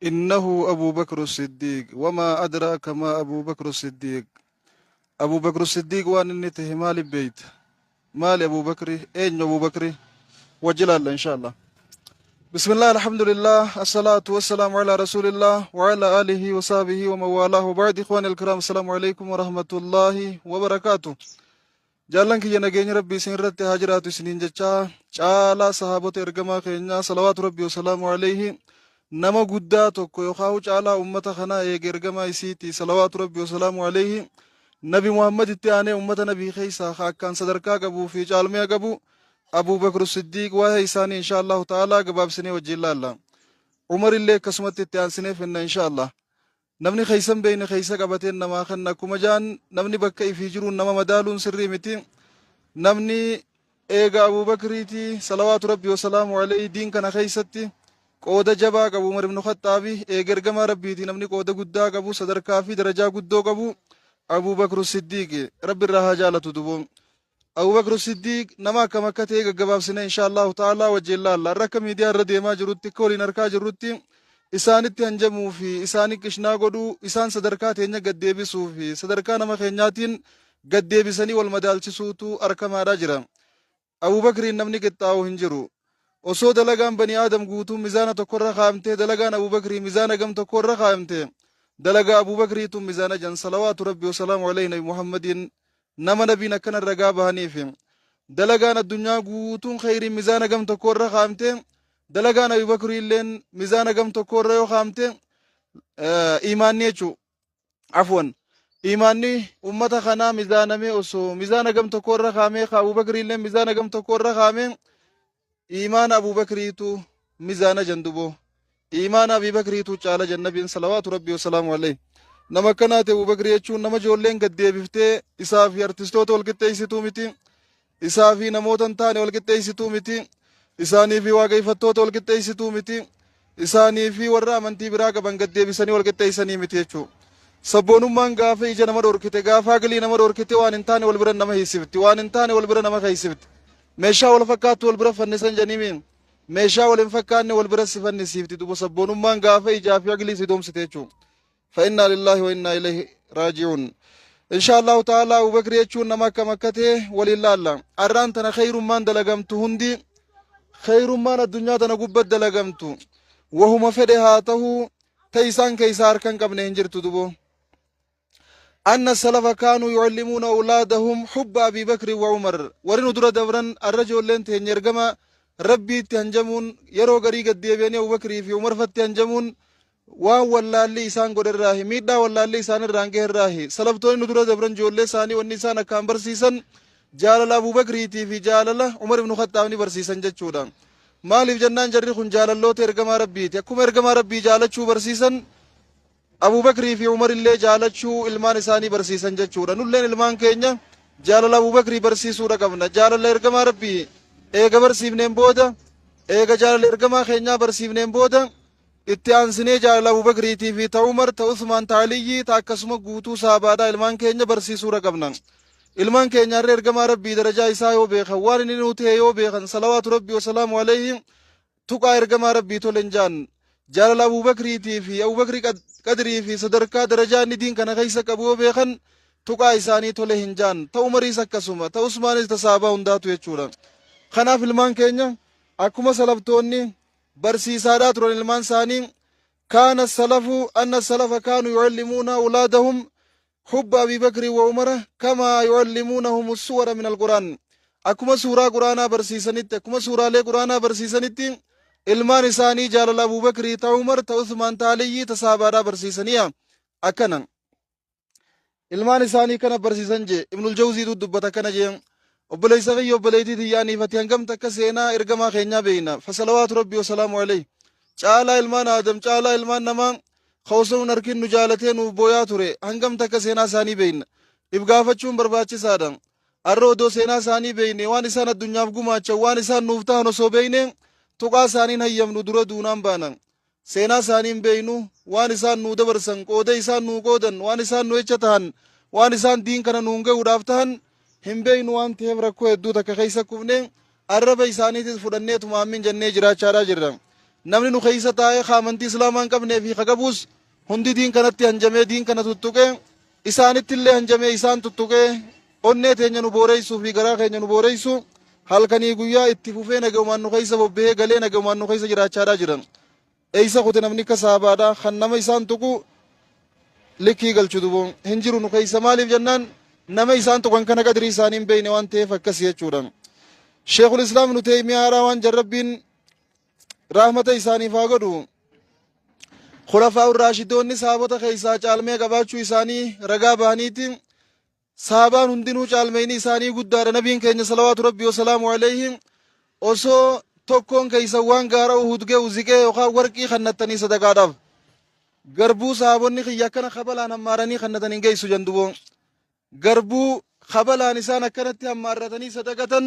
Innahu Abuu Bakru Siddiiq wamaa adraaka maa Abuu Bakru Siddiiq. Abuu Bakru Siddiiq waan inni tahe maaliif beeyta? Maali Abuu Bakri? Eenyu Abuu Bakri? Wajji ilaalla insha Allah. Bismillah, alhamdulillah, assalatu wassalamu ala rasulillah wa ala alihi wa sahbihi wa mawalaahu ba'd. Ikhwani alkiram, assalamu alaikum wa rahmatullahi wa barakatuh. Jaallan kiyya, nageenyi Rabbii isin irratti haa jiraatu isiniin jechaa, caalaa sahaabota ergamaa keenyaa salawaatu Rabbii wasalaamu alayhi nama guddaa tokko yookaan caalaa ummata kanaa eega ergamaa isiiti salawaatu Rabbii wasalaamu alayhi Nabi Muhammad itti aanee ummata nabii keessaa ka akkaan sadarkaa qabuu fi caalmiya qabu Abuu Bakr Siddiiq, waa'ee isaanii insha Allahu ta'ala gabaabsinee wajjin laalla. Umar illee akkasumatti itti aansinee finna insha Allah. Namni keessa hin beekne keessa qabateen namaa kenna akkuma jaan, namni bakka ifii jiruun nama madaaluun sirrii miti. Namni eega Abuubakriiti salawaatu Rabbii wasalaamu alayhi diin kana keessatti qooda jabaa qabu Umar ibn Khaxxaabi, eega ergamaa Rabbiiti namni qooda guddaa qabu, sadarkaa fi darajaa guddoo qabu Abuubakru Siddiiqi, Rabbi irraa haa jaalatu duboon. Abubakr Siddiiq nama akkam akka ta'e gaggabaabsine insha Allahu ta'ala wajjin laalla. Har'a akka miidiyaa irra deemaa jirutti, akka waliin harkaa jirrutti, isaanitti hanjamuu fi isaanii qishnaa godhuu, isaan sadarkaa teenya gad deebisuu fi sadarkaa nama keenyaatiin gad deebisanii wal madaalchisuutu arkamaadhaa jira. Abubakriin namni qixxaa'u hin jiru. Osoo dalagaan bani Aadam guutuun mizaana tokkorra kaa'amtee, dalagaan Abubakrii mizaana gam tokkorra kaa'amte, dalagaa Abubakriitu mizaana jan salawaatu Rabbi wasalaamu alayhi Nabi Muhammadiin, nama nabiin akkana ragaa bahaniif. Dalagaan addunyaa guutuun kheyriin mizaana gam tokko irra kaa'amte, dalagaan Abi Bakrii illeen mizaana gam tokko irra yoo kaa'amte, imaanni jechuu, afwan, imaanni ummata kanaa mizaanamee osoo mizaana gam tokko irra kaa'amee, ka Abu Bakrii illeen mizaana gam tokko irra kaa'ame, iimaana Abuu Bakriitu mizaana jandubo. Iimaana Abii Bakriitu caala jannabiin salawaatu Rabbii wasalaamu alayhi. Nama akkanaati Abuu Bakrii jechuun. Nama ijoolleen gad deebiftee isaa fi artistoota wal qixxeessituu miti. Isaa fi namoota hin taane wal qixxeessituu miti. Isaanii fi waaqeffattoota wal qixxeessituu miti. Isaanii fi warra amantii biraa qaban gad deebisanii wal qixxeessanii miti jechuudha. Sabboonummaan gaafa ija nama dhorkite, gaafa aglii nama dhorkite, waan hin taane wal bira nama hiisifti. Waan hin taane wal bira nama keeysifti. Meeshaa wal fakkaattu wal bira fannisan jedhanii meeshaa wal hin fakkaanne wal bira si fannisiifti duba sabboonummaan gaafa ijaa fi aglii si doomsite jechuudha. Fa innaa lillaahi wa innaa ilayhi raaji'uun. Insha Allahu ta'ala Abu Bakri jechuun nama akkam akka ta'e waliin laalla. Arraan tana khayrummaan dalagamtu hundi, khayrummaan addunyaa tana gubbat dalagamtu wahuma fedhe haa ta'u, ta isaan keessaa harka hin qabne hin jirtu duboo. Anna salafa kaanuu yucallimuuna awlaadahum hubba Abii Bakri wa Umar. Warri nu dura dabran, arra ijoolleen teenya ergama Rabbiitti hanjamuun, yeroo garii gad deebi'anii Abu Bakrii fi Umar fatti hanjamuun waan wallaalli isaan godherraahi, miidhaa wallaalli isaan irraan gaherraahi. Salaftoonni nu dura dabran ijoollee isaanii wanni isaan akkaan barsiisan jaalala Abu Bakriitii fi jaalala Umar ibnu Khaxxaab ni barsiisan jechuudha. Maaliif jennaan, jarri kun jaalalloota ergamaa Rabbiiti. Akkuma ergamaa Rabbii jaalachuu barsiisan, Abuu Bakrii fi Umar illee jaalachuu ilmaan isaanii barsiisan jechuudha. Nulleen ilmaan keenya jaalala Abuu Bakrii barsiisuudha qabna. Jaalala ergamaa Rabbii eega barsiifneen booda, eega jaalala ergamaa keenyaa barsiifneen booda, itti aansinee jaalala Abuu Bakriitii fi ta Umar, ta Usmaan, ta Aliyyii, ta akkasuma guutuu saabaadhaa ilmaan keenya barsiisuudha qabna. Ilmaan keenya har'a ergamaa Rabbii darajaa isaa yoo beekan, waan inni nuu ta'e yoo beekan, salawaatu Rabbii wasalaamu alayhi, tuqaa ergamaa Rabbii tole hin jaan. Jaalala Abuubakriitii fi Abuubakrii qadrii fi sadarkaa darajaa inni diin kana keessa qabu yoo beekan, tuqaa isaanii tole hin jaan. Ta Umariis akkasuma, ta Usmaanis, ta sahabaa hundaatu jechuudha. Kanaaf ilmaan keenya akkuma salaftoonni barsiisaadhaa turan ilmaan isaanii, kaana salafu anna salafa kaanu yucallimuuna awlaadahum hubba Abii Bakrii wa Umara kamaa yucallimuunahum suwara min alqur'aan. Akkuma suuraa qur'aanaa barsiisanitti, akkuma suuraalee qur'aanaa barsiisanitti, ilmaan isaanii jaalala Abuu Bakrii, ta Umar, ta Usmaan, ta Aliyyii, ta saabaadhaa barsiisaniya akkana ilmaan isaanii kana barsiisan jee. Ibnul Jawziitu dubbata akkana jee. Obboleessa kiyya, obboleettii tiyyaaniif ati hangam takka seenaa ergamaa keenyaa beeyna? Fasalawaatu Rabbii wasalaamu alayhi, caalaa ilmaan Aadam, caalaa ilmaan namaa, ka osoo nun arkin nu jaalatee nuuf booyaa ture, hangam takka seenaa isaanii beeyna? If gaafachuun barbaachisaadha. Arra odoo seenaa isaanii beeyne, waan isaan addunyaaf gumaachan, waan isaan nuuf tahan osoo beeyne, tuqaa isaaniin hayyamnu, dura duunaan baana. Seenaa isaanii hin beeynu, waan isaan nuu dabarsan, qooda isaan nuu qoodan, waan isaan nu jecha tahan, waan isaan diin kana nuun gahuudhaaf tahan hin beeynu waan ta'eef, rakkoo hedduu takka keessa kufne, arraba isaaniitis fudhanneetuma ammin jennee jiraachaadhaa jirra. Namni nu keessa taa'ee ka amantii Islaamaa hin qabnee fi ka qabuus hundi diin kanatti hanjamee diin kana tuttuqee isaanitti illee hanjamee isaan tuttuqee onnee teenya nu booreessuu fi garaa keenya nu booreessuu halkanii guyyaa itti fufee nagaumaan nu keessa bobba'ee galee nagaumaan nu keessa jiraachaadhaa jiran. Eessa kute namni akka saabaadha kan nama isaan tuqu likkii galchu dubo hin jiru nu keessa maaliif jennaan nama isaan tuqan kana qadrii isaanii hin beekne waan ta'eef akkasii jechuudha. Sheekul Islaam Ibnu Teeymiyaadha waan jarrabbiin rahmata isaaniif haa godhu. Khulafaa Raashidoonni sahabota keessaa caalmee qabaachuu isaanii ragaa bahaniiti. Sahabaan hundinuu caalmeyni isaanii guddaadha. Nabiin keenya salawaatu rabbii wasalaamu alayhi osoo tokkoon keeysan waan gaara Uhud ge'u ziqee yookaan warqii kannattanii sadaqaadhaaf garbuu sahabonni kiyya akkana kabalaan hammaaranii kannatan hin geessu janduboo. Garbuu kabalaan isaan akkanatti hammaarratanii sadaqatan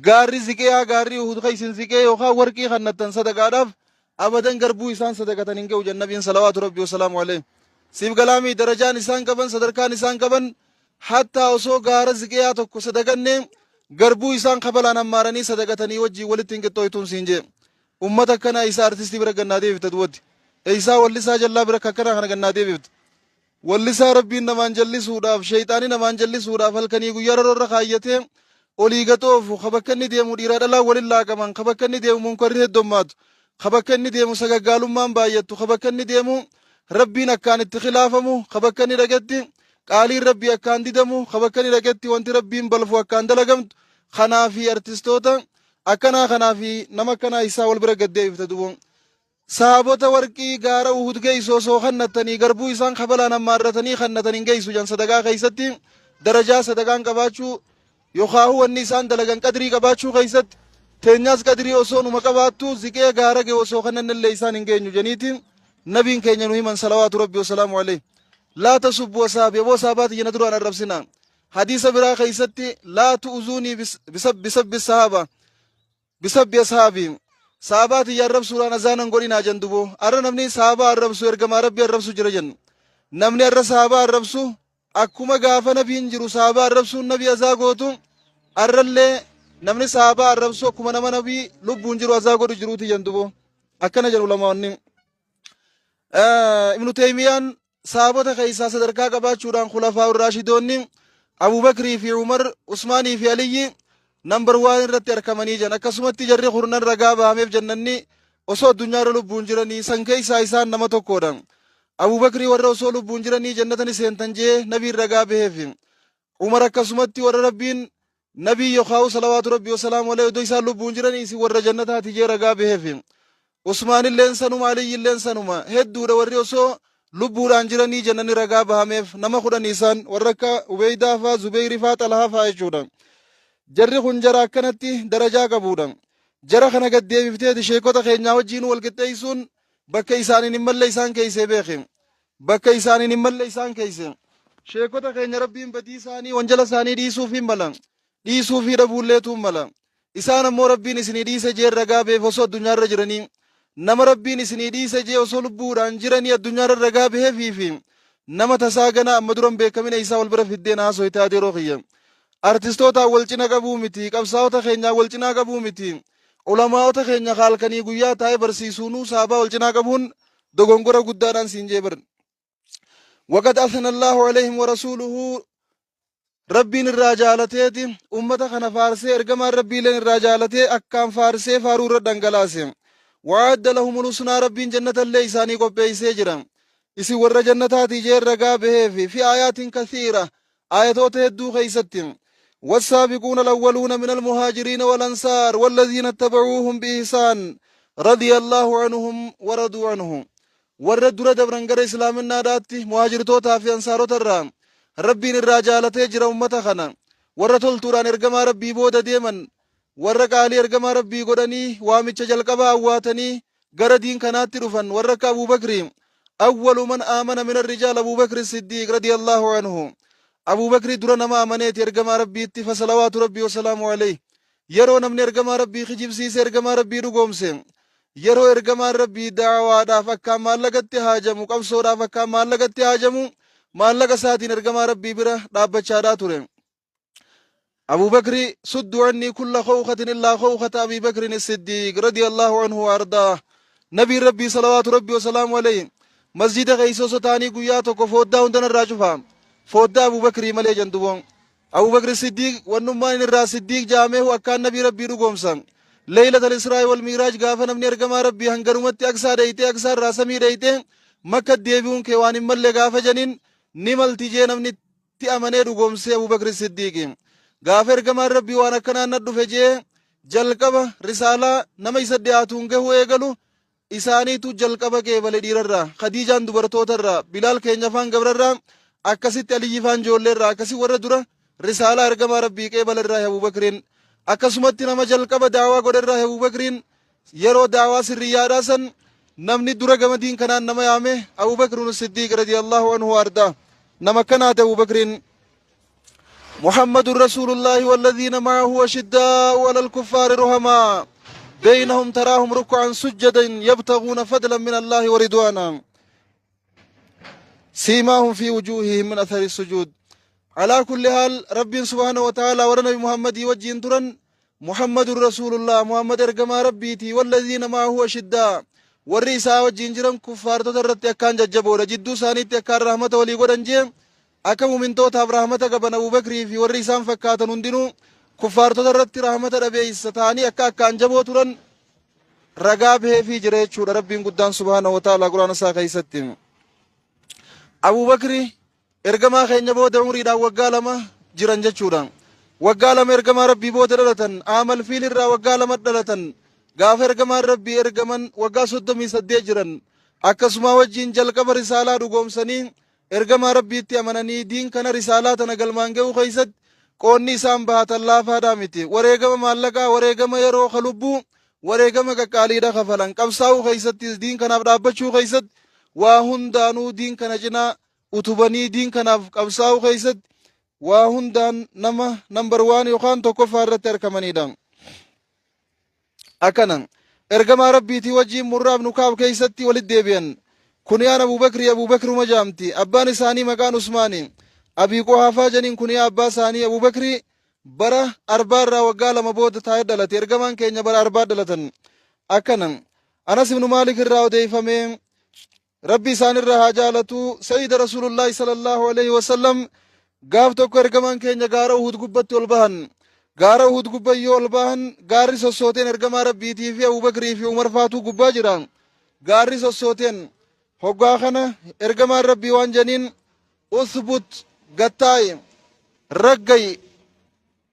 gaarri ziqeeyaa gaarri Uhud keeysin ziqee yookaan warqii kannattan sadaqaadhaaf abadan garbuu isaan sadaqatan hin ge'u jannabiin salawaatu rabbii wasalaamu alayhi. Siif galaamii darajaan isaan qaban sadarkaan isaan qaban hattaa osoo gaara ziqiyaa tokko sadaqanne garbuu isaan kabalaan hammaaranii sadaqatanii wajjin walitti hin qixxooytuun siin jee. Ummata akkanaa isaa artistii bira gannaa deebifta duwatti. Eeysaa wallisaa jallaa bira akkanaa kana gannaa deebifta. Wallisaa Rabbiin namaan jallisuudhaaf, sheeyxaani namaan jallisuudhaaf halkanii guyyaa raroo irra kaayyatee olii gad oofu, ka bakka inni deemu dhiiraa dhalaan walin laaqaman, ka bakka inni deemu munkarri heddommaatu, ka bakka inni deemu sagaggaalummaan baay'attu, ka bakka inni deemu Rabbiin akkaan itti khilaafamu, ka bakka inni dhaqetti qaaliin Rabbii akkaan didamu, ka bakka inni dhaqetti wanti Rabbiin balfu akkaan dalagamtu, kanaa fi artistoota akkanaa kanaa fi nama akkanaa isaa wal bira gad deebifta dubo. Sahaabota warqii gaara Uhud geessu osoo kannattanii garbuu isaan kabalaan hammaarratanii kannatan hin geessu jan sadaqaa keessatti darajaa sadaqaan qabaachuu yookaahu wanni isaan dalagan qadrii qabaachuu keessatti teenyaas qadrii osoo numa qabaattu ziqee gaara ga'e osoo kannannellee isaan hin geenyu janiiti nabiin keenya nu himan salawaatu rabbi wasalaamu alayhi. Laa tasubbu asaabi aboo saabaati jena duraan arrabsina. Hadiisa biraa keessatti laa tu'uzuunii bisabbi sahaaba Bisabbi ashaabi. Sahabaa tiyya arrabsuudhaan azaana hin godhinaa jan dubo. Arra namni sahabaa arrabsu ergamaa Rabbii arrabsu jira jan. Namni arra sahabaa arrabsu akkuma gaafa nabiin jiru sahabaa arrabsuun nabii azaa gootu arrallee namni sahabaa arrabsu akkuma nama nabii lubbuun jiru azaa godhu jiruuti jan dubo. Akkana jan ulamaonni. Ibnu Teeymiyaan sahabota keessaa sadarkaa qabaachuudhaan khulafaa raashidoonni Abubakrii fi Umar, Usmaanii fi Aliyyi nambar waan irratti arkamanii jiran. Akkasumatti jarri kurnan ragaa bahameef jannanni osoo addunyaa irra lubbuun jiranii san keessaa isaan nama tokkodha. Abubakrii warra osoo lubbuun jiranii jannata ni seentan jee nabiin ragaa baheef. Umar akkasumatti warra Rabbiin nabii yookaan salawaatu rabbii wasalaamu alayhi odoo isaan lubbuun jiranii isin warra jannataati jee ragaa baheef. Usmaanilleen sanuma Aliyyilleen sanuma hedduudha warri osoo lubbuudhaan jiranii jannanni ragaa bahameef nama 10 isaan warra akka Ubeydaa faa Zubeyri faa Xalahaa faa jechuudha. Jarri kun jara akkanatti darajaa qabuudha. Jara kana gad deebifteeti sheekota keenyaa wajjiin wal qixxeessuun bakka isaaniin hin malle isaan keeysee beeki. Bakka isaaniin hin malle isaan keeyse. Sheekota keenya Rabbiin badii isaanii wanjala isaanii dhiisuuf hin mala. Dhiisuufii dhabuulleetu hin mala. Isaan ammoo Rabbiin isinii dhiise jee ragaa beef osoo addunyaarra jiranii. Nama Rabbiin isinii dhiise jee osoo lubbuudhaan jiranii addunyaarra ragaa beheefii fi nama tasaa ganaa amma dura hin beekamina isaa wal bira fiddee na haasoyte adeeroo kiyya. Artistootaan wal cina qabuu miti, qabsaa'ota keenyaan wal cinaa qabuu miti, ulamaa'ota keenya ka halkanii guyyaa taa'ee barsiisuunuu sahabaa wal cinaa qabuun dogongora guddaadhaan siin jee bar. Waqad athna Allahu alayhim wa rasuuluhu Rabbiin irraa jaalateeti ummata kana faarsee ergamaan Rabbiileen irraa jaalatee akkaan faarsee faaruu irra dhangalaase. Wa'adda lahumul husnaa Rabbiin jannatallee isaanii qopheessee jira. Isin warra jannataati jee ragaa baheefi fi aayaatiin kathiira aayatoota hedduu keessatti. والسابقون الأولون من المهاجرين والأنصار والذين اتبعوهم بإحسان رضي الله عنهم ورضوا عنه Warra dura dabran gara islaaminnaadhaatti muhaajirtootaa fi ansaarota irraa Rabbiin irraa jaalatee jira ummata kana. Warra toltuudhaan ergamaa Rabbii booda deeman, warra qaalii ergamaa Rabbii godhanii waamicha jalqabaa awwaatanii gara diin kanaatti dhufan warra akka Abuu Bakri awwalu man aamana min arrijaal Abuu Bakri Siddiiq radiyallahu anhu. Abuu Bakri dura nama amaneeti ergamaa Rabbiitti fasalawaatu Rabbii wasalaamu alayhi. Yeroo namni ergamaa Rabbii kijibsiise ergamaa Rabbii dhugoomse. Yeroo ergamaan Rabbii da'awaadhaaf akkaan maallaqatti haajamu, qabsoodhaaf akkaan maallaqatti haajamu, maallaqa isaatiin ergamaa Rabbii bira dhaabbachaadhaa ture. Abuu Bakri suddu annii kulla khawkatin illaa khawkata Abii Bakrin Siddiiq radiyallahu anhu wa ardaah. Nabiin Rabbii salawaatu Rabbii wasalaamu alayhi masjida keessa osoo ta'anii guyyaa tokko fooddaa hunda narraa cufa. Fooddaa Abubakrii malee jan dubo. Abubakri Siddiiq wannummaan inni irraa Siddiiq ja'ameehu akkaan Nabii Rabbii dhugoomsa. Leeylatal Israa'i wal Miiraaj gaafa namni ergamaa Rabbii hanganumatti Aqsaa dheyxee Aqsaa irraa samii dheyxee Makkat deebi'uun kee waan hin malle gaafa janiin ni malti jee namni itti amanee dhugoomsee Abubakri Siddiiqi. Gaafa ergamaan Rabbii waan akkanaan na dhufe jee jalqaba risaalaa nama isa dhiyaatuun gahuu eegalu isaaniitu jalqaba qeebale dhiirarraa, Khadiijaan dubartootarraa, Bilaal keenya faan gabrarraa, akkasitti Aliyyi faan joolleerraa, akkasi warra dura risaalaa ergamaa Rabbii qeebalerraahi Abubakriin. Akkasumatti nama jalqaba da'awaa godherraahi Abubakriin. Yeroo da'awaa sirriyyaadhaa san namni dura gama diin kanaan nama yaame Abubakrun Siddiiq radiyallahu anhu wa ardaa. Nama akkanaati Abubakriin. محمد رسول الله والذين معه أشداء على الكفار رحماء بينهم تراهم ركعا سجدا يبتغون فضلا من الله ورضوانا سيماهم في وجوههم من أثر السجود. على كل حال رب سبحانه وتعالى ورنبي محمد وجين ترن محمد رسول الله محمد ergamaa Rabbiiti والذين معه أشداء warri isaa wajjin jiran kuffaartota irratti akkaan jajjaboodha, jidduu isaaniitti akkaan rahmata walii godhan jee. Akka mumintootaaf rahmata qaban Abubakrii fi warri isaan fakkaatan hundinuu kuffaartota irratti rahmata dhabeessa ta'anii akka akkaan jaboo turan ragaa baheefii jira jechuudha Rabbiin guddaan subhaanahu wa ta'ala quraana isaa keessatti. Abubakri ergamaa keenya booda umriidhaan waggaa 2 jiran jechuudha. Waggaa 2 ergamaa Rabbii booda dhalatan. Aamal fiil irraa waggaa 2 dhalatan. Gaafa ergamaan Rabbii ergaman waggaa 38 jiran. Akkasuma wajjin jalqaba risaalaa dhugoomsanii ergamaa Rabbiitti amananii diin kana risaalaa tana galmaan ga'uu keessatti qoonni isaan bahatan laafaadhaa miti. Wareegama maallaqaa, wareegama yeroo ka lubbuu, wareegama qaqqaaliidha kafalan. Qabsaa'uu keessattis diin kanaaf dhaabbachuu keessatti waa hundaanuu diin kana cinaa utubanii diin kanaaf qabsaa'uu keessatti waa hundaan nama number one yookaan tokkoffaa irratti argamanidha. Akkana ergamaa Rabbiitii wajjiin Murraa ibnu Kaab keessatti walitti deebi'an. Kuniyaan Abuubakrii Abuubakruma jaamti. Abbaan isaanii maqaan Usmaani. Abii Quhaafaa janiin kuniyaa abbaa isaanii. Abuubakrii bara arbaa irraa waggaa 2 booda taa'ee dhalate. Ergamaan keenya bara arbaa dhalatan. Akkana Anas ibnu Maalik irraa odeeffame. Rabbi isaan irraa haa jaalatu. Sayyida Rasuulullaahi sallallahu alaihi wasallam gaaf tokko ergamaan keenya gaara Uhud gubbatti ol bahan. Gaara Uhud gubba yoo ol bahan gaarri sossooteen ergamaa Rabbiitii fi Abubakrii fi Umar faatuu gubbaa jira. Gaarri sossooteen hoggaa kana ergamaan Rabbii waan janiin uthbut gattaa'i ragga'i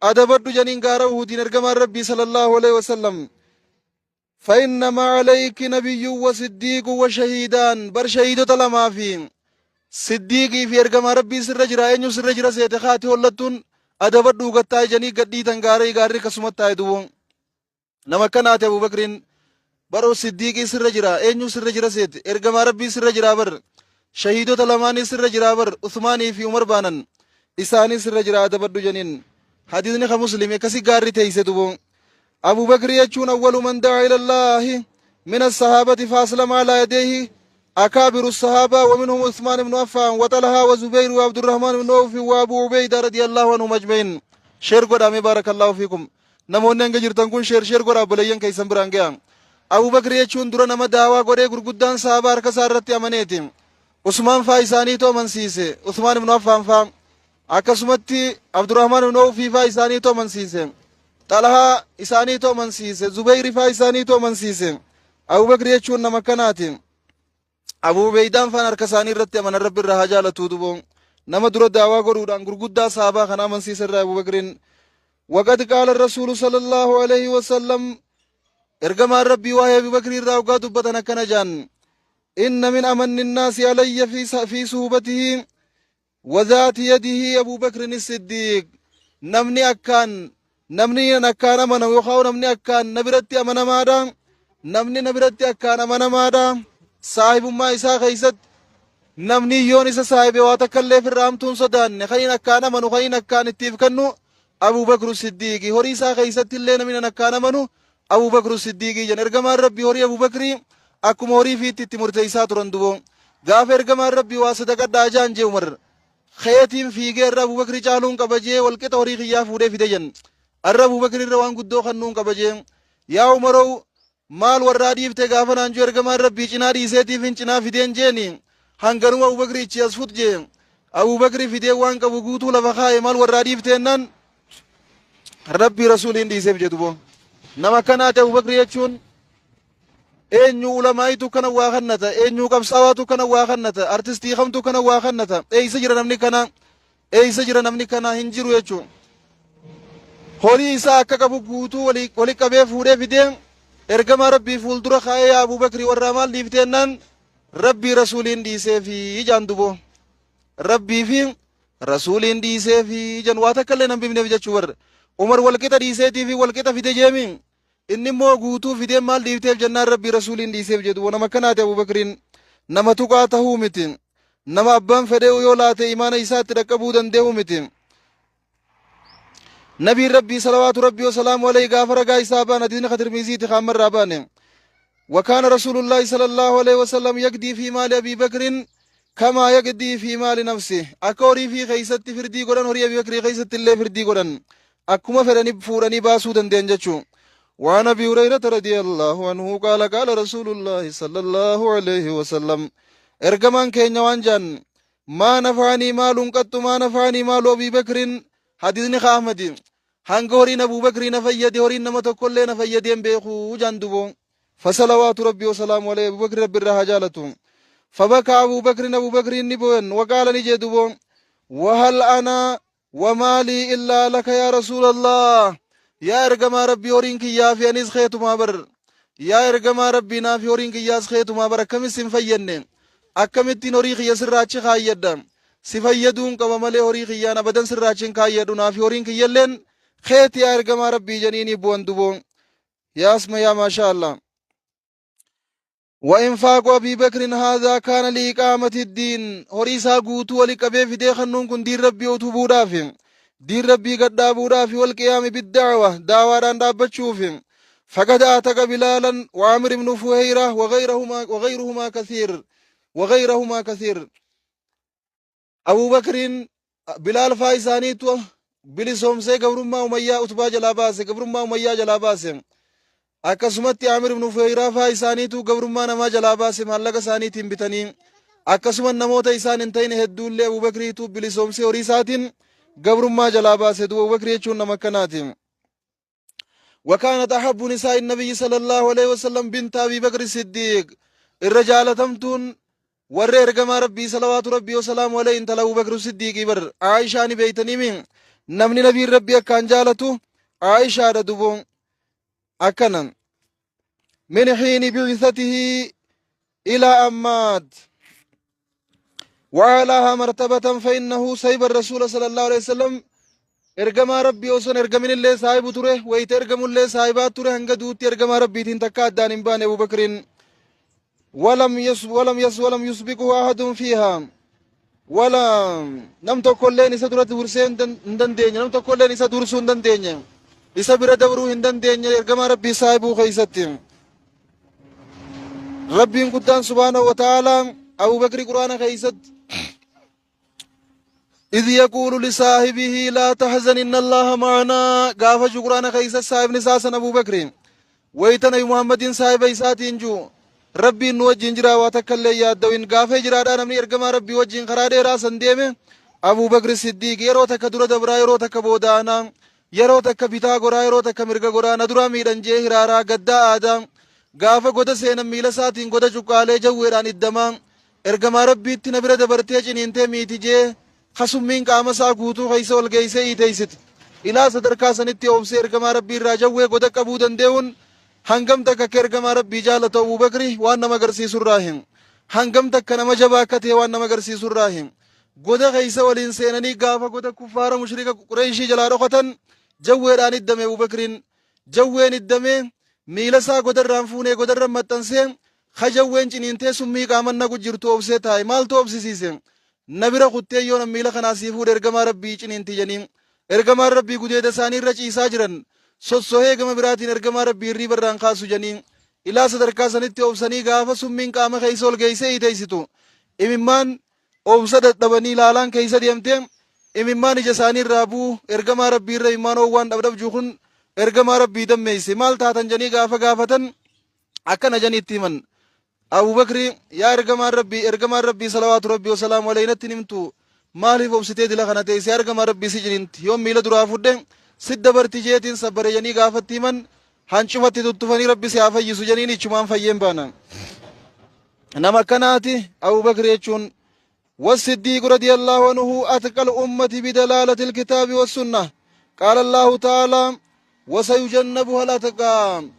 adabadhu janiin gaara Uhudiin ergamaan Rabbii sallallahu alaihi wasallam. فإنما عليك نبي وصديق وشهيدان بر شهيدota lamaa fi siddiiqii fi ergamaa Rabbii sirra jira. Eenyu sirra jira seete kaati hollattuun? Adabadhuu gattaa janii gadhiitan gaarii gaarri akkasumatti taa'e duwwoon nama akkanaati. Abubakriin baroo siddiiqii sirra jira. Eenyu sirra jira seete? Ergamaa Rabbii sirra jira. Bar shahiidota lamaanii sirra jira. Bar Usmaanii fi Umar baanan isaanii sirra jira, adabadhu janiin. Hadiisni ka Muslim akkasi gaarri teeyse duwwoon. Abu Bakri jechuun awwalu man da'a ila Allaahi min as-sahaabati fa aslama ala yadayhi akaabiru as-sahaaba wa minhum Uthmaan ibn Affaan wa Talhaa wa Zubayr wa Abdurrahmaan ibn Awf wa Abu Ubayda radiyallahu anhum ajma'in. Share godhaa mee, barakallahu fiikum. Namoonni hanga jirtan kun share share godhaa, obboleeyyan keessan biraan ga'a. Abu Bakri jechuun dura nama daawaa godhee gurguddaan sahaabaa harka isaa irratti amaneeti. Usmaan faa isaaniitu amansiise. Usmaan ibn Affaan faa. Akkasumatti Abdurrahmaan ibn Awfii faa isaaniitu amansiise. Xalhaa isaaniitu amansiise. Zubayri faa isaaniitu amansiise. Abubakri jechuun nama akkanaati. Abu Ubeydaan faan harka isaanii irratti amanan, Rabbi irraa haa jaalatuu duboo. Nama dura daawaa godhuudhaan gurguddaa sahabaa kana amansiise irraa Abubakriin. Waqad qaala Rasuulu sallallahu alaihi wasallam ergamaan Rabbii waa'ee Abubakrii irraa hoggaa dubbatan akkana jaan. Inna min amanni nnaasi alayya fi suhbatihi Wazaati yadihi Abuu Bakrin Siddiiq. Namni akkaan namni akkaan amanamu yookaan namni akkaan na biratti amanamaadha, namni na biratti akkaan amanamaadha, saahibummaa isaa keessatti namni yoon isa saahibe waa takka illee firra hamtuun sodaanne, kan inni akkaan amanu, kan inni akkaan ittiif kennu Abuu Bakru Siddiiqi. Horii isaa keessatti illee namni akkaan amanu Abuu Bakru Siddiiqi jedhan. Ergamaan Rabbii horii Abuu Bakrii akkuma horii fiitti itti murteessaa turan duboo. Gaafa ergamaan Rabbii waa sadaqadhaa jaan jee Umar keetiin fiigee irra Abuu Bakrii caaluun qaba jee walqixa horii kiyyaa fuudhee fide jen. Arra Abuu Bakrii irra waan guddoo kannuun qaba jee. Yaa Umaroo. Maal warraa dhiifte gaafa naan jiru ergamaan Rabbii cinaa dhiiseetiifin cinaa fideen jeeni. Hanganuma Abubakri ichi as fut jee. Abubakri fidee waan qabu guutuu lafa kaaye maal warraa dhiifteennaan Rabbii Rasuuliin dhiiseef jedhu boo. Nama akkanaati Abubakri jechuun. Eenyu ulamaa'itu kana waa kannata, eenyu qabsaawaatu kana waa kannata, artistii kamtu kana waa kannata, eeysa jira namni kana, eeysa jira namni kana hin jiru jechuun. Horii isaa akka qabu guutuu wali qabee fuudhee fidee ergamaa Rabbii fuuldura kaa'ee yaa Abubakri warraa maal dhiifteennaan Rabbii Rasuuliin dhiisee fi jaan duboo. Rabbii fi Rasuuliin dhiisee fi jan waa takka illee nan bifneef jechuu barra. Umar walqixa dhiiseetii fi walqixa fide jeemi. Inni immoo guutuu fidee maal dhiifteef jennaan Rabbii Rasuuliin dhiiseef jedhu. Nama akkanaati Abubakriin nama tuqaa tahuu miti. Nama abbaan fedhee yoo laate imaana isaatti dhaqqabuu danda'u miti. Nabiin Rabbii salawaatu Rabbii wasalaamu alayhi gaafa ragaa isaa ba'an hadiisni Tirmiziiti kaammarraa baane. وكان رسول الله صلى الله عليه وسلم يقضي في مال أبي بكر كما يقضي في مال نفسه akka horii fi keessatti firdii godhan horii Abi Bakrii keessatti illee firdii godhan akkuma fedhanii fuudhanii baasuu danda'an jechuu. وعن أبي هريرة رضي الله عنه قال قال رسول الله صلى الله عليه وسلم ergamaan keenya waan jaan ما نفعني مال قط ما نفعني مال أبي بكر hadiisni Ahmadi hanga horiin Abuu Bakrii na fayyade horiin nama tokkollee na fayyadee hin beeku jaan duboo. فصلوات ربي وسلامه عليه أبو بكر ربي irraa haa jaalatu. فبكى أبو بكر أبو بكر ni booyan وقال ni jee duboo وهل أنا ومالي إلا لك يا رسول الله yaa ergamaa Rabbii horiin kiyyaa fi anis keetumaa bar yaa ergamaa Rabbii naa fi horiin kiyyaas keetumaa bar akkamis sin fayyadne akkamittiin horii kiyya sirraa achi kaayyadha si fayyaduun qaba malee horii kiyyaan abadan sirraa achi hin kaayyadhu naa fi horiin kiyyalleen keeti yaa ergamaa Rabbii janiini bu'an duboo yaa asma yaa maashaa Allah. وإنفاق أبي بكر هذا كان لإقامة الدين horii isaa guutuu wali qabee fidee kannuun kun diin Rabbii utubuudhaaf diin Rabbii gadhaabuudhaaf والقيام بالدعوة daawaadhaan dhaabbachuuf. فقد أعتق بلالا وعامر بن فهيرة وغيرهما وغيرهما كثير وغيرهما كثير. Abu Bakriin Bilaal faa isaaniitu bilisoomsee gabrummaa Umayyaa utubaa jalaa baase, gabrummaa Umayyaa jalaa baase. Akkasumatti Aamir ibn Fuhayraa faa isaaniitu gabrummaa namaa jalaa baase maallaqa isaaniitiin bitanii. Akkasuma namoota isaan hin ta'in hedduullee Abu Bakriitu bilisoomsee horii isaatiin gabrummaa jalaa baase. Duuba Abu Bakrii jechuun nama akkanaati. وكانت أحب نساء النبي صلى الله عليه وسلم بنت أبي بكر الصديق irra jaalatamtuun warra ergamaa Rabbii salawaatu Rabbii wasalaamu alayhi intala Abu Bakr Siddiiqii bar Aayishaa ni beeytanii mi namni nabiin Rabbii akkaan jaalatu Aayishaadha duboon akkana من حين بعثته إلى أن مات وعلاها مرتبة فإنه صحب الرسول صلى الله عليه وسلم ergamaa Rabbii osoo hin ergamin illee saahibu ture wayita ergamullee saahibaa ture hanga duutti ergamaa Rabbiitiin takka addaan hin baane Abu Bakriin. ولم يس ولم يس ولم يسبقه أحد فيها ولا nam tokkolleen isa duratti dursee hin dandeenye nam tokkolleen isa dursuu hin dandeenye isa bira dabruu hin dandeenye ergamaa Rabbii saahibuu keessatti. Rabbiin guddaan سبحانه وتعالى Abu Bakri Quraana keessatti إذ يقول لصاحبه لا تحزن إن الله معنا gaafa ju Quraana keessa saahibni isaa san Abu Bakri wayita Nabi Muhammadin saahiba isaatiin ju Rabbiin nu wajjin jira waa takka illee yaaddawin gaafee jiraadhaa namni ergamaa Rabbii wajjin karaa dheeraa san deeme Abu Bakri Siddiiq yeroo takka dura dabraa yeroo takka boodaanaa yeroo takka bitaa goraa yeroo takka mirga goraa na duraa miidhan jee hiraaraa gaddaa aadaa gaafa goda seenan miila isaatiin goda cuqqaalee jawweedhaan iddamaa ergamaa Rabbiitti na bira dabartee ciniintee miiti jee kasummiin qaama isaa guutuu keessa ol geessee iiteessiti. Ilaa sadarkaa sanitti oobsee ergamaa Rabbii irraa jawwee goda qabuu danda'uun hangam takka akka ergamaa Rabbii jaalatu Abu Bakri waan nama agarsiisu irraa hin. Hangam takka nama jabaa akka ta'e waan nama agarsiisu irraa hin. Goda keessa waliin seenanii gaafa goda kuffaara mushrika Qureeshii jalaa dhokatan jawweedhaan iddame Abu Bakriin. Jawween iddamee miila isaa godarraan fuunee godarra maxxansee ka jawween ciniintee summii qaaman naqu jirtu obsee taa'e maaltu obsisiise na bira kuttee yoo nan miila kanaa sii fuudhe ergamaa Rabbii ciniinti jedhanii ergamaan Rabbii gudeeda isaanii irra ciisaa jiran sossohee gama biraatiin ergamaa Rabbii hirriiba irraan kaasu jedhanii ilaa sadarkaa sanitti obsanii gaafa summiin qaama keessa ol geessee hiiteessitu imimmaan obsa dadhabanii ilaalaan keessa deemtee imimmaan ija isaanii irraa bu'u ergamaa Rabbii irra imimmaan oowwaan dhabdhabju kun ergamaa Rabbii dammeesse maal taatan jedhanii gaafa gaafatan. Akkana janii itti himan. Abu Bakri, yaa ergamaan Rabbii, ergamaan Rabbii salawaatu Rabbii wasalaamu alayhi natti hin himtu, maaliif obsitee dila kana teesse? Yaa ergamaa Rabbii, si ciniinti yoon miila duraa fudhe sit dabarti jeetiin sabbare janii gaafatti himan. Hancufatti tuttufanii Rabbi si haa fayyisu janiin, ichumaan fayyeen baana. Nama akkanaati Abu Bakri jechuun. والصديق رضي الله عنه أتقى الأمة بدلالة الكتاب والسنة. قال الله تعالى: وسيجنبها الأتقى.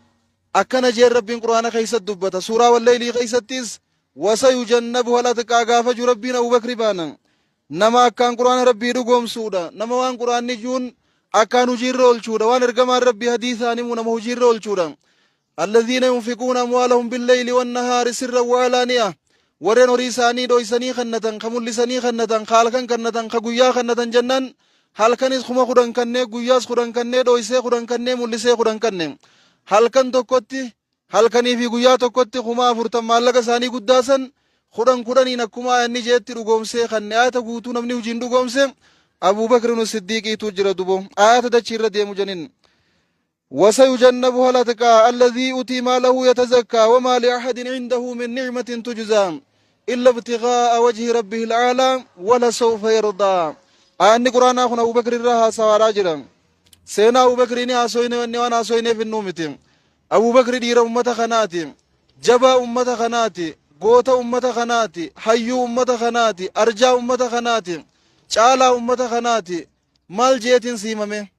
Akkana jeen Rabbiin Qur'aana keessatti dubbata. Suuraa Walleeylii keessattis وسيجنبها الأتقى gaafa ju Rabbiin Abu Bakri baana. Nama akkaan Qur'aana Rabbii dhugoomsuudha. Nama waan Qur'aanni juun akkaan hojiirra oolchuudha. Waan ergamaan Rabbii hadiisaan himu nama hojiirra oolchuudha. الذين ينفقون أموالهم بالليل والنهار سرا وعلانية, warreen horii isaanii dhoysanii kannatan, ka mul'isanii kannatan, ka halkan kannatan, ka guyyaa kannatan jennaan, halkanis 10,000 kannee, guyyaas 10 kannee, dhoysee 10 kannee, mul'isee 10 kanne. Halkan tokkotti, halkanii fi guyyaa tokkotti 40,000 maallaqa isaanii guddaasan 10 10n akkuma ayanni jeetti dhugoomsee kanne. Ayata guutuu namni hojiin dhugoomse Abuubakrin Siddiiqiitu jira dubo. Ayata dachii irra deemu janin. وسيجنبها الأتقى الذي يؤتي ماله يتزكى وما لأحد عنده من نعمة تجزى إلا ابتغاء وجه ربه الأعلى ولسوف يرضى. Aayanni Quraanaa kun Abu Bakr irraa haasawaa jira. Seenaa Abu Bakrii ni haasoyne, wanni waan haasoyneef hin miti. Abu Bakri dhiira ummata kanaati. Jabaa ummata kanaati. Goota ummata kanaati. Hayyuu ummata kanaati. Arjaa ummata kanaati. Caalaa ummata kanaati. Maal jeetiin siimame?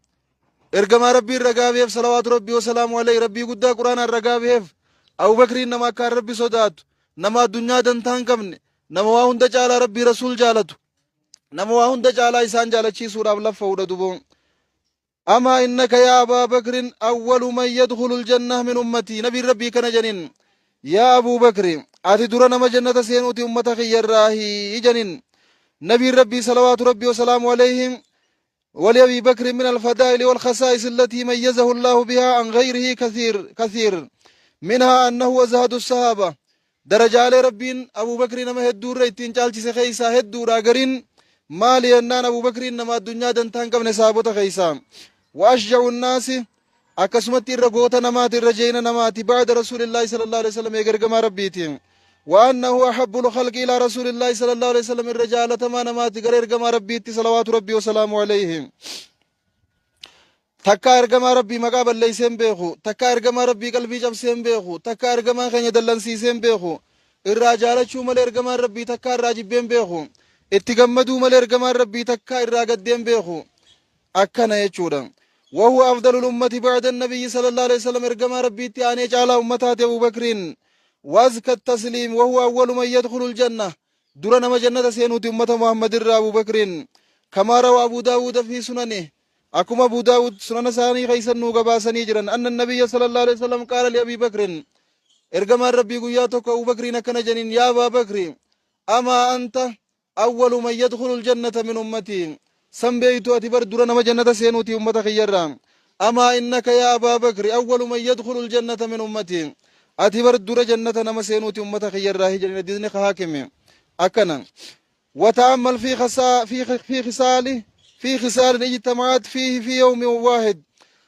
Ergamaa Rabbiin ragaa beef salawaatu Rabbii wasalaamu alayhi, Rabbii guddaa Quraanaan ragaa beef. Abu Bakriin nama akkaan Rabbi sodaatu, nama addunyaa dantaa hin qabne, nama waa hunda caalaa Rabbii Rasuul jaalatu, nama waa hunda caalaa isaan jaalachiisuudhaaf laffa'uudha duboo. أما إنك يا أبا بكر أول من يدخل الجنة من أمتي. نبي ربي كان جنين: يا أبو بكر، ati dura nama jannata seenuuti ummata kiyyarraahi janin نبي ربي صلوات ربي وسلامه عليهم. ولأبي بكر من الفضائل والخصائص التي ميزه الله بها عن غيره كثير كثير، منها أنه أزهد الصحابة. درجة ربين أبو بكر نما هدور ittiin caalchise keeysaa hedduudha. Gariin maali jennaan, Abu Bakriin nama addunyaa dantaan qabne sahabota keeysaa. وأشجع الناس, akkasumatti irra goota namaati, irra jeena namaati بعد رسول الله صلى الله عليه وسلم, eegargamaa Rabbiiti. وأنه أحب الخلق إلى رسول الله صلى الله عليه وسلم, irra jaalatamaa namaati gara ergamaa Rabbiitti صلوات ربي وسلامه عليه. Takkaa ergamaa Rabbii maqaa balleeyseen beeku, takkaa ergamaa Rabbii qalbii cabseen beeku, takkaa ergamaa keenya dallansiiseen beeku. Irraa jaalachuu malee ergamaan Rabbii takkaa irraa jibbeen beeku. Itti gammaduu malee ergamaan Rabbii takkaa irraa gaddeen beeku. Akkana jechuudha. وهو أفضل الأمة بعد النبي صلى الله عليه وسلم, ergamaa Rabbiitti aanee caalaa ummataati Abu Bakriin. وأزكى التسليم، وهو أول من يدخل الجنة, dura nama jannata seenuuti ummata Muhammad irraa Abu Bakriin. كما روى أبو داود في سننه, akkuma Abu Daawud sunana isaanii keeysan nuu gabaasanii jiran, أن النبي صلى الله عليه وسلم قال لأبي بكر, ergamaan Rabbii guyyaa tokko Abu Bakriin akkana janiin: يا أبا بكر، أما أنت أول من يدخل الجنة من أمتي. San beeytu, ati bar dura nama jannata seenuuti ummata kiyyarraa. أما إنك يا أبا بكر أول من يدخل الجنة من أمتي, ati bar dura jannata nama seenuuti ummata kiyyarraa jedhin. Hadiisni haakime akkana. وتأمل في خصا في في خصال في خصال اجتمعت فيه في يوم واحد.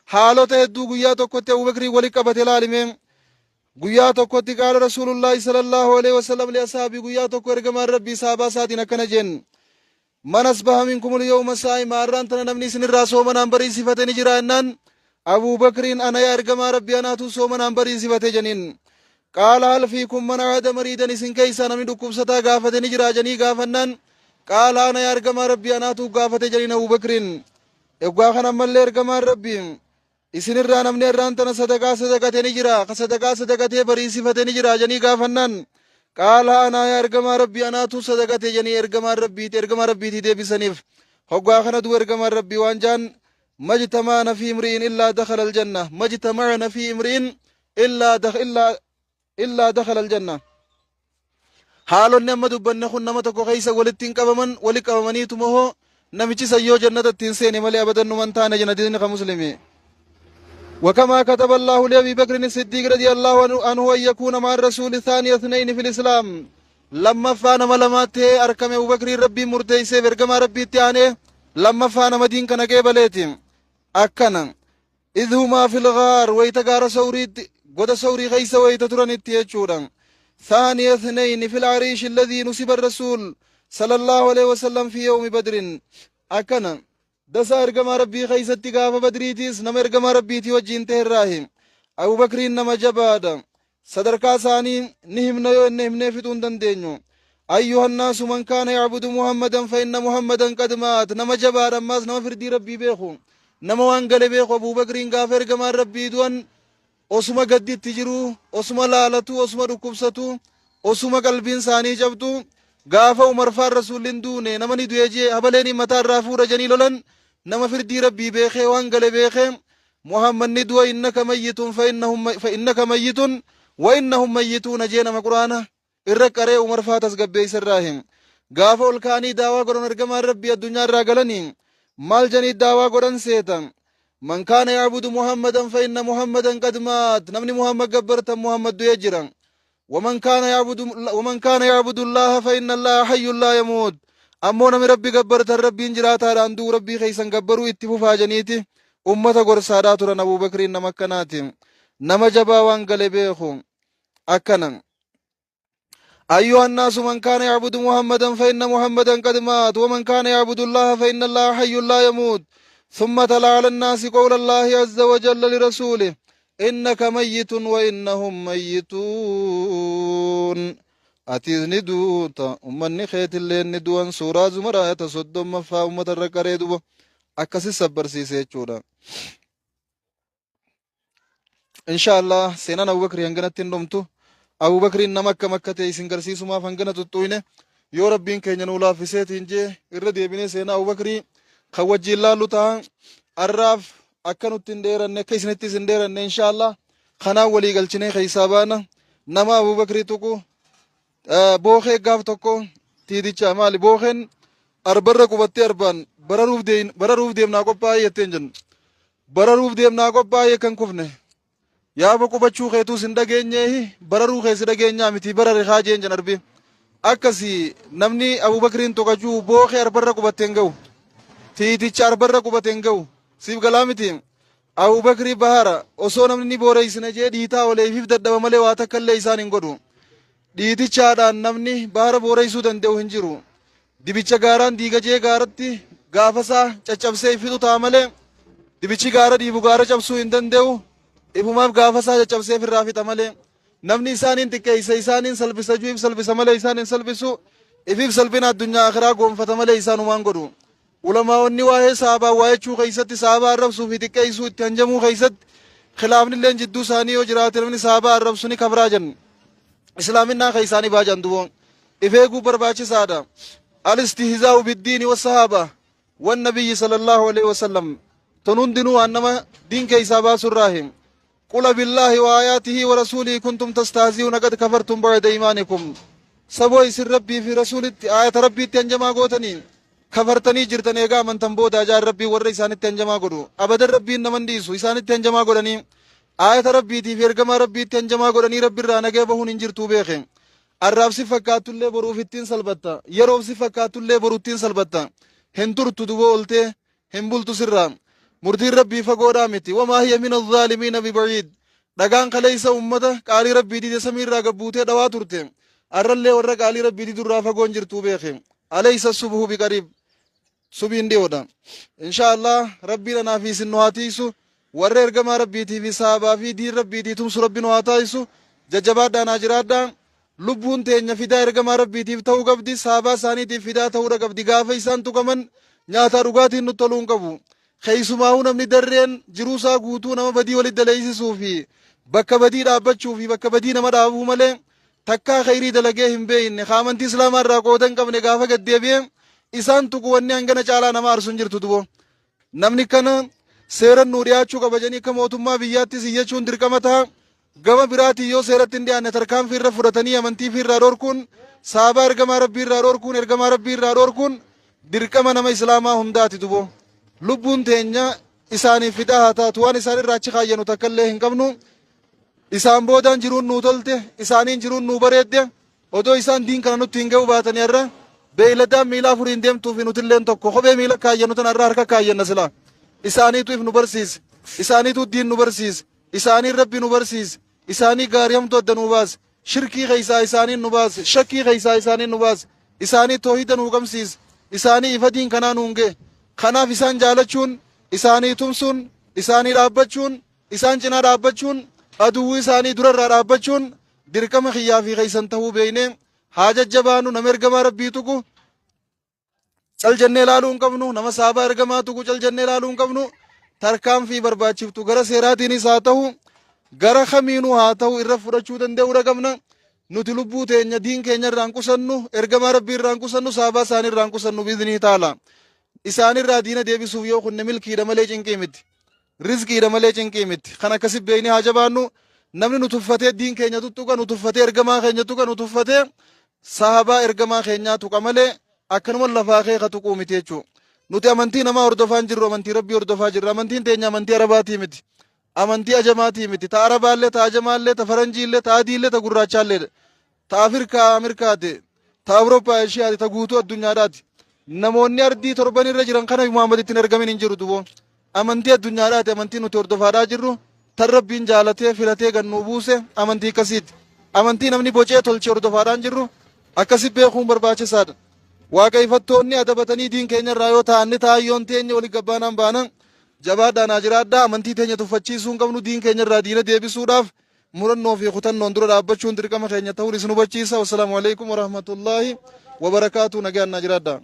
Haalota hedduu guyyaa tokkotti Abu Bakrii wali qabate laalimeen guyyaa tokkotti. قال رسول الله صلى الله عليه وسلم لأصحابه, guyyaa tokko ergamaan Rabbii sahabaa isaatiin akkana jeen: من أصبح منكم اليوم صائما, arraan tana namni isinirraa soomanaan bariisifate ni jira jennaan, Abu Bakriin: ana yaa ergamaa Rabbii, anaatu soomanaan bariisifate janiin. قال: هل فيكم من عاد مريضا, isin keessaa namni dhukkubsataa gaafate ni jira janii gaafannaan, قال: أنا yaa ergamaa Rabbii, anaatu gaafate janiin Abu Bakriin. Egaa kana ammallee ergamaan Rabbii: isinirraa namni irraan tana sadaqaa sadaqate ni jira, ka sadaqaa sadaqatee bariisifate ni jira janii gaafannaan, قال: أنا yaa ergamaa Rabbii, anaatu sadaqate janii ergamaa Rabbiiti deebisaniif. Hoggaa kana du ergamaan Rabbii waan jaan: ما اجتمعن في امرئ إلا دخل الجنة، ما اجتمعن في امرئ إلا دخل الجنة. Haalonni amma dubbanne kun nama tokko keessa walitti hin qabaman, wali qabamaniituma hoo namichi sayyoo jannata ittiin seene malee abadan numan taane jannatiini ka Muslimi. وكما كتب الله لأبي بكر الصديق رضي الله عنه أن يكون مع الرسول ثاني اثنين في الإسلام, lammaffaa nama lamaatti argame Abu Bakrii Rabbii murteessee, ergamaa Rabbiitti aanee lammaffaa nama diin kana qeebaleeti. Akkana. إذ هما في الغار, wayta gaara Sawriitti Goda Sawrii keessa wayta turanitti jechuudha. Thaaniya ithnayni fil ariishi alladhii nusiba rasuul sallallahu alaihi wasallam fi yawmi badrin. Akkana dasaa ergamaa Rabbii keessatti gaafa Badriitiis nama ergamaa Rabbiitii wajjiin ta'e irraahi. Abubakriin nama jabaadha. Sadarkaa isaanii ni himna yoo inni himnee fixuu hin dandeenyu. Ayyuha nnaasu man kaana yacbudu Muhammadan fa inna Muhammadan qad maat. Nama jabaadha, ammaas nama firdii Rabbii beeku. Nama waan gale beeku. Abubakriin gaafa ergamaan Rabbii du'an osuma gaddi itti jiru, osuma laalatu, osuma dhukkubsatu, osuma qalbiin isaanii cabxu, gaafa Umar faan Rasuulli hin duune, nama ni du'e jee habaleen mataa irraa fuudha janii lolan, nama firdii Rabbii beekee waan gale beekee, Muhammad ni du'a, innaka mayyitun fa innahum fa innaka mayyitun wa innahum mayyituuna jee nama Qur'aana irra qaree Umar faa tasgabbeessa irraa him. Gaafa ol ka'anii daawaa godhan, ergamaan Rabbii addunyaa irraa galanii maal janii daawaa godhan seeta? Man kaana ya'budu Muhammadan fa inna Muhammadan qad maat. Namni Muhammad gabbartan, Muhammad du'ee jira. Waman kaana ya'budu Allaha fa inna Allaha hayyun laa yamuut. Ammoo namni Rabbi gabbartan, Rabbiin jiraataadhaan du'u, Rabbii keessan gabbaruu itti fufaa janiiti ummata gorsaadhaa turan. Abubakriin nama akkanaati. Nama jabaa waan gale beeku akkana. أيها الناس من كان يعبد محمدا فإن محمدا قد مات، ومن كان يعبد الله فإن الله حي لا يموت. ثم تلا على الناس قول الله عز وجل لرسوله: إنك ميت وإنهم ميتون. Atis ni duuta, ummanni keetillee ni du'an. Suuraa Zumar ayata 30ffaa ummata irra qaree duba akkasi sabbarsiise jechuudha. Insha Allah seenaan Abubakrii hanganatti hin dhumtu. Abubakriin nama akkam akka ta'e isin garsiisumaaf hangana xuxxuyne. Yoo Rabbiin keenya nuu laaffiseetiin jee, irra deebinee seenaa Abubakrii kan wajjiin laallu ta'a. Arraaf akka nutti hin dheeranne, akka isinittis hin dheeranne, insha Allah kanaan walii galchinee keessaa baana. Nama Abubakrii tuqu bookee gaaf tokko tiiticha maali, bookeen arbarra qubattee arbaan bararuuf deemnaa qophaa'ee jetteen jennu. Bararuuf deemnaa qophaa'ee kan kufne. Yaaba qubachuu keetuus hin dhageenyeehi, bararuu keessi dhageenyaa miti, barari haa jeen jan arbi. Akkasi namni Abubakriin tuqachuu bookee arbarra qubatte hin ga'u. Tiiticha arbarra qubate hin ga'u. Siif galaa miti. Abubakrii bahara osoo namni ni booreessina jee dhiitaa olee ifiif dadhaba malee waa takka illee isaan hin godhu. Dhiitichaadhaan namni bahara booreessuu danda'u hin jiru. Dibicha gaaraan diiga jee gaaratti gaafasaa caccabsee fixu ta'a malee dibichi gaara dhiibu gaara cabsuu hin danda'u. Ifumaaf gaafasaa caccabsee ofirraa fixa malee. Namni isaaniin xiqqeessa, isaaniin salphisa juif salphisa malee isaan hin salphisu. Ifiif salphina addunyaa akhiraa goonfata malee isaanumaan godhu. Ulamaa'onni waa'ee sahabaa waa'echuu keessatti, sahabaa arrabsuu fi xiqqeessuu itti hanjamuu keessatti khilaafni illeen jidduu isaanii yoo jiraate, namni sahabaa arrabsu ni kafraa jennu. Islaaminaa keessaanii baajan duboon. If eeguu barbaachisaadha. Al-istihzaa'u biddiini wassahaaba wan nabiyyi sallallahu alaihi wasallam. Tun hundinuu waan nama diin keessaa baasurraa him. Qul billaahi wa aayaatihi wa rasuulihi kuntum tastahzi'uuna qad kafartum ba'da iimaanikum. Saboo isin Rabbii fi Rasuulitti, aayata Rabbiitti hanjamaa gootanii, kafartanii jirtan eegaa amantan booda ajaan Rabbii warra isaanitti hanjamaa godhu. Abadan Rabbiin naman dhiisu. Isaanitti hanjamaa godhanii, aayata Rabbiitii fi ergamaa Rabbiitti hanjamaa godhanii, Rabbi irraa nagaya bahuun hin jirtuu beeke. Arraaf si fakkaattullee boruuf ittiin salphatta. Yeroof si fakkaattullee boru ittiin salphatta. Hin turtu duboo, oltee hin bultu sirraa. Murtiin Rabbii fagoodhaa miti. Wamaa hiya min azzaalimiina bibaciid. Dhagaan kaleessa ummata qaalii Rabbii dide samiirraa gabbuutee dhawaa turte. Arrallee warra qaalii Rabbii didurraa fagoon jirtuu beeke. Alaysa subhu biqariib. Subiin dhiyoodha. Insha Allah Rabbiin anaa fi isin nu haa tiisu. Warra ergamaa Rabbiitii fi sahabaa fi diin Rabbiitii tumsu Rabbi nu haa taasisu. Jajjabaadhaa naa jiraadhaa. Lubbuun teenya fidaa ergamaa Rabbiitiif ta'uu qabdi. Sahabaa isaaniitiif fidaa ta'uudha qabdi. Gaafa isaan tuqaman nyaataa dhugaatiin nutti toluu hin qabu. Keessumaa'uu namni darreen jiruusaa guutuu nama badii walitti daleessisuu fi bakka badii dhaabbachuu fi bakka badii nama dhaabuu malee takkaa khayrii dalagee hin beekne, ka amantii Islaamaa irraa qooda hin qabne, gaafa gad deebi'ee isaan tuqu wanni hangana caalaa nama aarsu hin jirtu duboo. Namni kana seeran nuu dhiyaachuu qaba jedhanii akka mootummaa biyyaattis iyyachuun dirqama ta'a. Gama biraatiin yoo seeratti hin dhiyaanne tarkaanfii irra fudhatanii amantii fi irraa dhorkuun, sahabaa ergamaa Rabbii irraa dhorkuun, ergamaa Rabbii irraa dhorkuun dirqama nama Islaamaa hundaati duboo. Lubbuun teenya isaaniif fidaa haa taatu, waan isaan irraa achi kaayyanu takka illee hin qabnu. Isaan boodaan jiruun nuu tolte, isaaniin jiruun nuu bareedde. Odoo isaan diin kana nutti hin ga'uu baatanii har'a beeyladaan miila afuriin deemtuu fi nutilleen tokko kophee miila kaayyannu tana har'a harka kaayyanna silaa. Isaaniitu if nu barsiise. Isaaniitu diin nu barsiise. Isaaniin Rabbi nu barsiise. Isaanii gaarii hamtuu adda nuu baase. Shirkii keessaa isaaniin nu baase. Shakkii keessaa isaaniin nu baase. Isaanii toohida nuu qabsiise. Isaanii ifa diin kanaa nuun ga'e. Kanaaf isaan jaalachuun, isaanii tumsuun, isaanii dhaabbachuun, isaan cinaa dhaabbachuun, aduwwii isaanii durarraa dhaabbachuun dirqama kiyyaa fi keessan ta'uu beeknee haa jajjabaannu. Nama ergamaa Rabbii tuqu cal jennee ilaaluu hin qabnu. Nama saabaa ergamaa tuqu cal jennee ilaaluu hin qabnu. Tarkaanfii barbaachiftu gara seeraatiinis haa ta'u, gara kamiinuu haa ta'u, irra fudhachuu danda'uudha qabna. Nuti lubbuu teenya diin keenya irraa hin qusannu, ergamaa Rabbii irraa hin qusannu, saabaa isaanii irraa hin qusannu biiznii taala. Isaanirraa diina deebisuuf yoo kunne milkiidha malee cinqii miti. Rizqiidha malee cinqii miti. Kan akkasi beeknee haa jabaannu. Namni nu tuffatee diin keenya tuttuqa, nu tuffatee ergamaa keenya tuqa, nu tuffatee sahabaa ergamaa keenyaa tuqa malee akkanuma lafaa kee ka tuquu miti jechuudha. Nuti amantii namaa hordofaa hin jirru, amantii Rabbii hordofaa jirra. Amantiin teenya amantii Arabaatii miti. Amantii ajamaatii miti. Ta Arabaallee, ta ajamaallee, ta faranjiillee, ta adiillee, ta gurraachaallee. Ta Afrikaa Ameerikaati, ta Awurooppaa Eeshiyaati, ta guutuu addunyaadhaati. Namoonni ardii torban irra jiran kana Muhammad ittiin ergamin hin jiru duboo. Amantii addunyaadhaati amantii nuti hordofaadhaa jirru, tan Rabbiin jaalatee filatee gad nuu buuse amantii akkasiiti. Amantii namni bocee tolche hordofaadhaan jirru akkasi beekuun barbaachisaadha. Waaqeffattoonni adabatanii diin keenya irraa yoo ta'an ni ta'an, yoon teenye wali gabbaanaan baanan. Jabaadhaa, naa jiraadhaa. Amantii teenya tuffachiisuu hin qabnu. Diin keenya irraa diina deebisuudhaaf murannoo fi kutannoon dura dhaabbachuun dirqama keenya ta'uun isin hubachiisa. Wassalaamu alaikum warahmatullaahi wabarakaatu. Nagaan naa jiraadhaa.